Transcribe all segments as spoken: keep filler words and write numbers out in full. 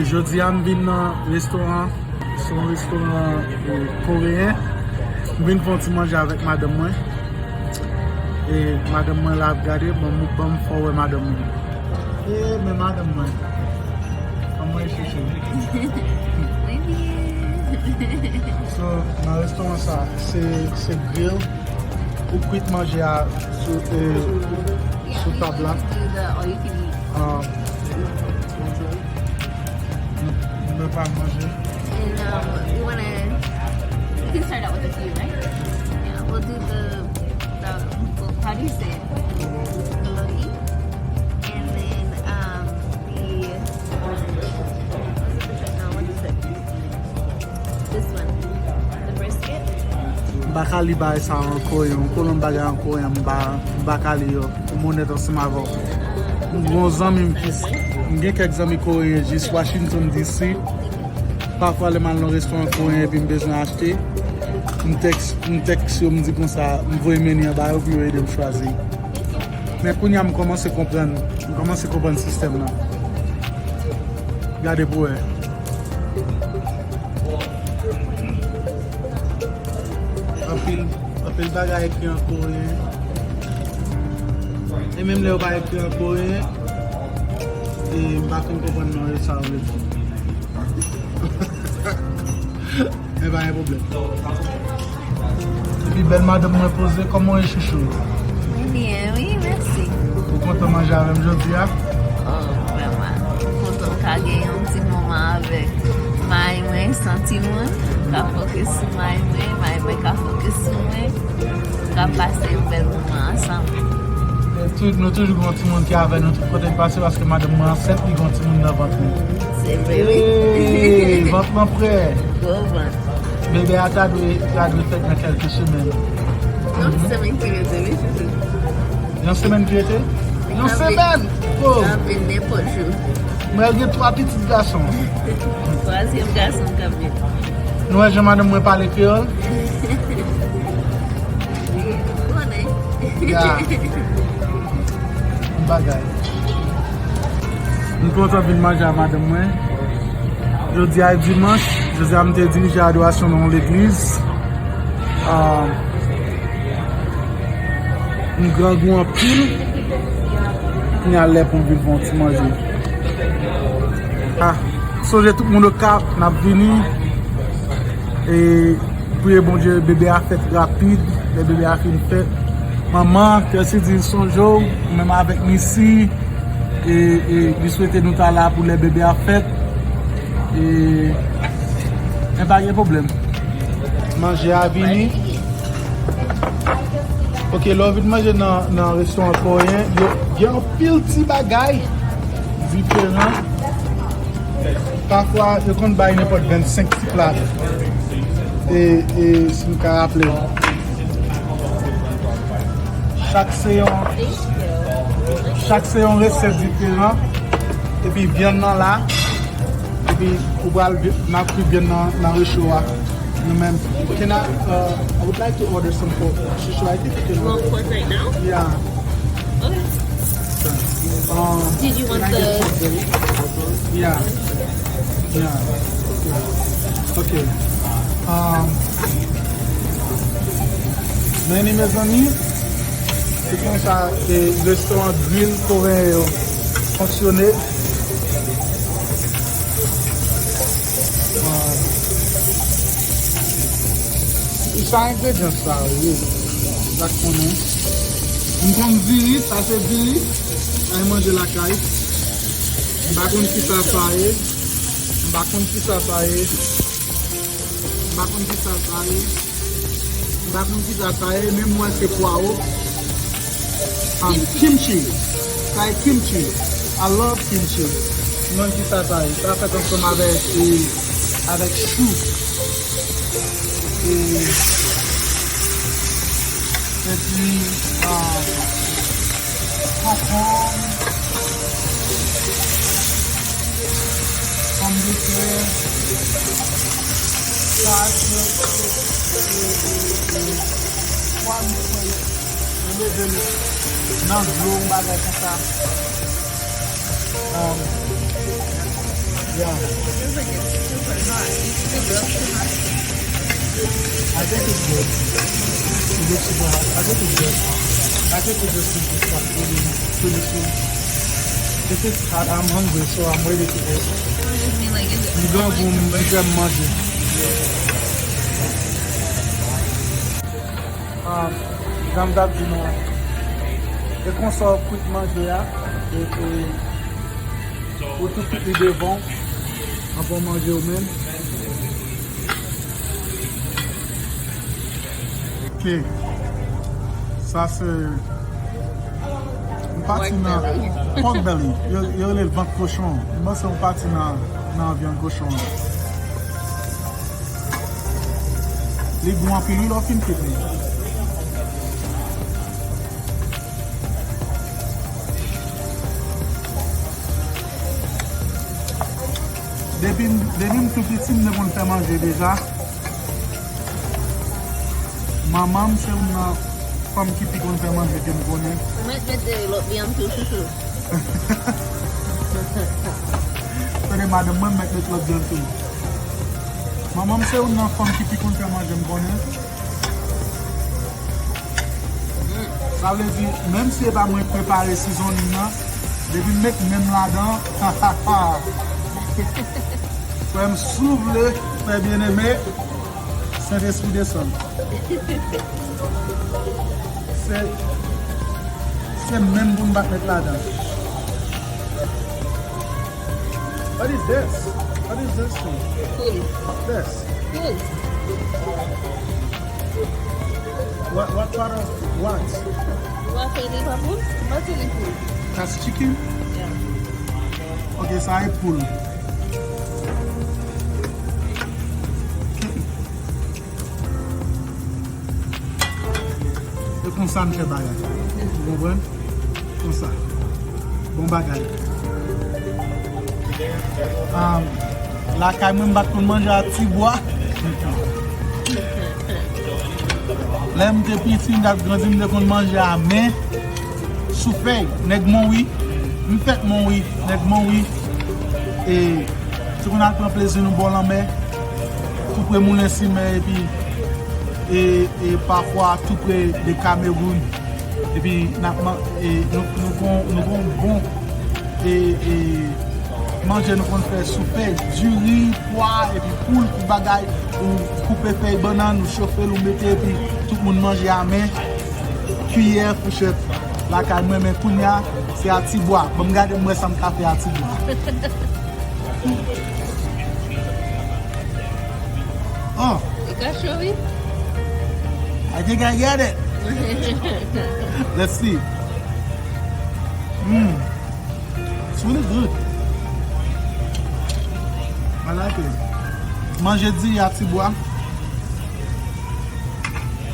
Jodi a m vin nan restoran, se yon restoran, e, koreyen. M vin fè yon ti manje avèk madanm mwen. E madanm mwen la ap gade, bon, m, ban m fè w wè madanm mwen. E, men madanm mwen. Kòman e chouchou? Mwen byen. So, nan restoran sa, se, se grill. Ou kwit manje a sou, e, sou tab la. Ah. Nou, nou pa manje. And, um, we wanna, we can start out with a few, right? Yeah, we'll do the, the, how do you say it? Bulgogi. And then, um, the, what is it? No, what is it? This one. The brisket. M pa ka li bagay sa an koreyen, yon kolonn bagay an koreyen, m pa, m pa ka li yo. Pou m onèt ansanm avè w. M gen yon zanmi m ki, m gen kèk zanmi koreyen jis Washington D C. Pafwa lè m al nan restoran koreyen epi m bezwen achte, m tèks, m tèks yo, m di konsa, m voye meni an ba yo pou yo ede m chwazi. Men kounye a m kòmanse konprann, m kòmanse konprann sistèm nan. Gade pou wè. Anpil, anpil bagay ekri an koreyen. E menm lè yo pa ekri an koreyen, e m pa fin konprann non yo sa yo vle di. Men pa gen pwoblèm. Epi bèl madanm mwen poze, kòman w ye chouchou? Mwen byen, wi, mèsi. Ou kontan manje avè m jodi a? Oh, vrèman. Kontan m ka gen yon ti moman avèk mari mwen, santi mwen. Ka fokis sou mari mwen, mari mwen ka fokis sou mwen. Ka pase yon bèl moman ansanm. E tou, nou toujou gen yon timoun ki avè nou tout kote n pase, paske madanm mwen ansent, li gen yon timoun nan vant li. Se vre, wi. Hey, vant lan prè. Gwo vant. Bebe a ta dwe, ta dwe fèt nan kèlke semèn. Yon semèn ki rete, wi, chouchou. Yon semèn ki rete? Yon semèn! Oh! Li ka vin nenpòt jou. Mwen gen twa pitit gason. Twazyèm gason k ap vin. Nou wè jan madanm mwen pale kreyòl? Ou konnen. Ya. Yon bagay. M kontan vin manje ak madanm mwen. Jodi a e dimanch, jodi a m te dirije adorasyon nan yon legliz. Ah, m grangou anpil. Kounye a lè pou m vin fè yon ti manje. Ah, sonje tout moun Okap, n ap vini. E Priye Bondye, bebe a fèt rapid, lè bebe a fin fèt. Manman, Kèsi di l sonje w, ou menm avèk Missy, e, e li swete nou ta la pou lè bebe a fèt. E, men pa gen pwoblèm. Manje a vini. Ok, lè w vin manje nan, nan restoran koreyen, yo gen anpil ti bagay diferan. Pafwa, yo konn bay nenpòt vennsenk ti plat. E, e, si m ka raple w. Chak se yon, chak se yon resèt diferan. Epi vyann nan la. Epi ou pral, n ap fri vyann nan, nan recho a. Nou menm. Can I, uh, I would like to order some pork. Shisho, I think you can order. You want pork right now? Yeah. Okay. Um, Did you want can I get the pork belly? Yeah. Yeah. Okay. Um, men ni mezanmi, se konsa, e, restoran grill koreyen yo fonksyone. Ah. Sa engredyan sa yo ye. Sa k konnen. M konn diri, sa se diri. Sa e manje lakay. M pa konn kisa sa ye. M pa konn kisa sa ye. M pa konn kisa sa ye. M pa konn kisa sa ye, men m wè se pwawo. Um, kimchi. Sa e kimchi. I love kimchi. M konn kisa sa ye. Sa fèt ansanm avèk, e, avèk chou. E, epi, um, konkonm, pòmdetè, sa se, se, se, se, pwa m fè, m leve l nan dlo, yon bagay konsa. Um, Yeah. It feels like it's super hot. You took it up too high. I think it's good. It looks super hot. I think it's good. I think we just need to stop eating pretty soon. This is hot. I'm hungry, so I'm ready to eat. I just mean, like, is it M gen gou, m gen manje. Ah, jan m t ap di nou an, e konsa w kwit manje a, e, e ou tou kwit li devan w, anvan w manje w menm. Ok. Sa se, m pati nan pork belly. Yo, yo rele l vant kochon. M panse m pati nan, nan vyann kochon an. Li gou anpil wi lè w fin kwit li. Depi m, depi m tou piti, m te konn fè manje deja. Manman m se youn nan fanm ki pi konn fè manje ke m konnen. Ou mèt mete lòt li an tou, chouchou. Tande madanm mwen, m mèt met lòt vyann tou. Manman m se youn nan fanm ki pi konn fè manje m konnen. Sa vle di, menm si e pa mwen k prepare seasoning nan, depi m met men m ladan, frè m, si w vle, frè byeneme, Sentespri desann. Se, se menm pou m pa t met ladan. What is this? What is this thing? Poul. This. Poul. What, what part of what? Ou pa fè li pa poul? Ou pa fè li poul? That's chicken? Yeah. Ok, sa e poul. E konsa n fè bagay. Ou konprann? Konsa. Bon bagay. Ah, lakay mwen, m pa t konn manje a ti bwa. Lè m te piti, m t ap grandi, m te konn manje a men. Sou fèy, nèg Monwi. M fèt Monwi, nèg Monwi. E, nou konn al pran plezi nou bò lanmè, tou pre Moulen Simè, epi, e, e pafwa tou pre de Kamewoun. Epi, n ap man-, e, nou, nou gon, nou gon bon, e, e, manje nou konn fè sou fèy, diri, pwa, epi poul, tout bagay. Ou koupe fèy bannann, ou chofe l, ou mete, epi tout moun manje a men. Kiyè, fouchèt, lakay mwen, men kounye a, se a ti bwa. Ban m gade m wè sa m ka fè a ti bwa. Oh. Li ka cho, wi. I think I get it. Let's see. Mm. It's really good. I like it. Manje diri a ti bwa.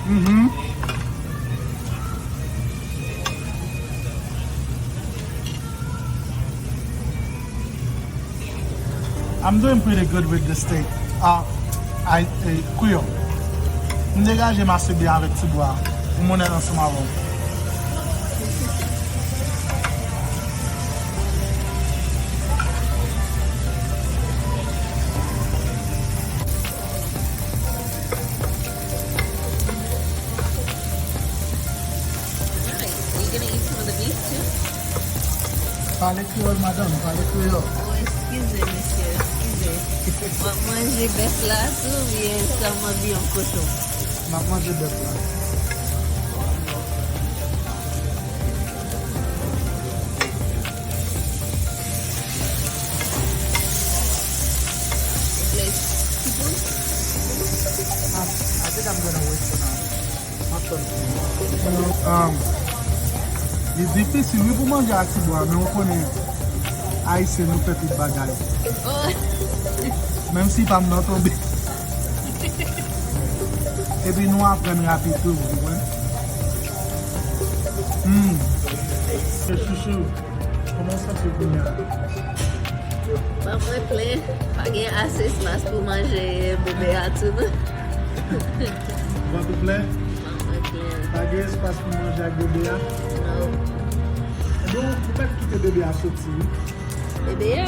Mm-hmm. I'm doing pretty good with the steak. Ah, I, eh, Creole. M degaje m ase byen avèk ti bwa a. M onèt ansanm avè w. Alright, you gonna eat some of the beef too? Pale kreyòl, madanm, pale kreyòl. Oh, eskize, mesye, eskize. W ap manje bèf la tou, oubyen sèlman vyann kochon? M ap manje bèf la. Place. People? Ah, I think I'm gonna wait for now. M ap tann. Um, li difisil, wi, pou manje a ti bwa, men ou konnen, Ayisyen, nou fè tout bagay. Oh. Menm si pa m nan tonbe. Epi nou aprann rapid tou, ou konprann? Hmm. Chouchou, kòman w santi w kounye a? Vant mwen plen, pa gen ase espas pou manje bebe a tou, non. Vant ou plen? Vant mwen plen. Pa gen espas pou manje ak bebe a? Non. Ebyen, ou mèt kite bebe a soti, wi. Bebe a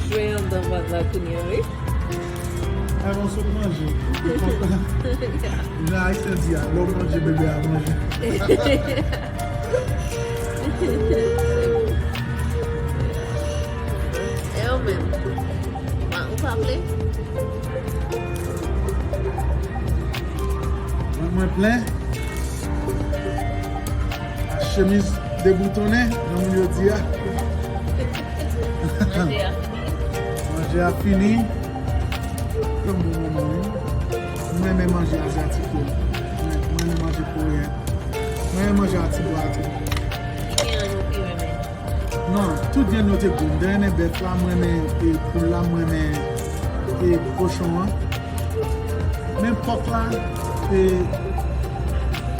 jwe anndan vant la kounye a, wi. Avan sot manje. Ou kontan? Jan Ayisyen di a, lè w manje, bebe a manje. E ou menm? Ou pa vle? Vant mwen plen. Ak chemiz deboutonnen, jan moun yo di a. Manje a fini. Manje a fini. Yon bon moman, wi. Mwen renmen manje azyatik yo. Mwen, mwen renmen manje koreyen. Mwen renmen manje a ti bwa tou. Ki gen anyo pi renmen? Non, tout vyann yo te gou. M te renmen bèf la, mwen renmen e, poul la, mwen renmen e, kochon an. Men pòk la, e,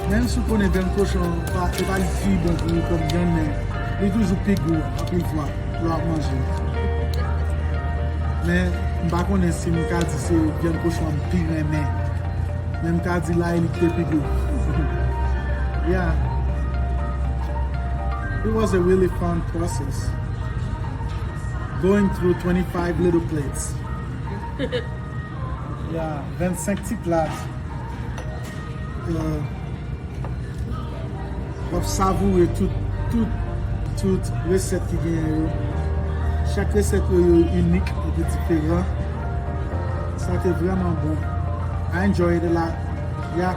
menm si w konnen vyann kochon pa, e pa li pi bon pou ou kòm vyann, men li toujou pi gou anpil fwa lè w ap manje. Men m pa konnen si m ka di se vyann kochon an m pi renmen. Men m ka di la e li k te pi gou. Yeah. It was a really fun process. Going through twenty-five little plates. Yeah, vennsenk ti plat. Euh, w ap savoure tout, tout, tout resèt ki genyen yo. Chak resèt yo, yo inik epi diferan. Sa te vrèman bon. I enjoy it a lot. Yeah.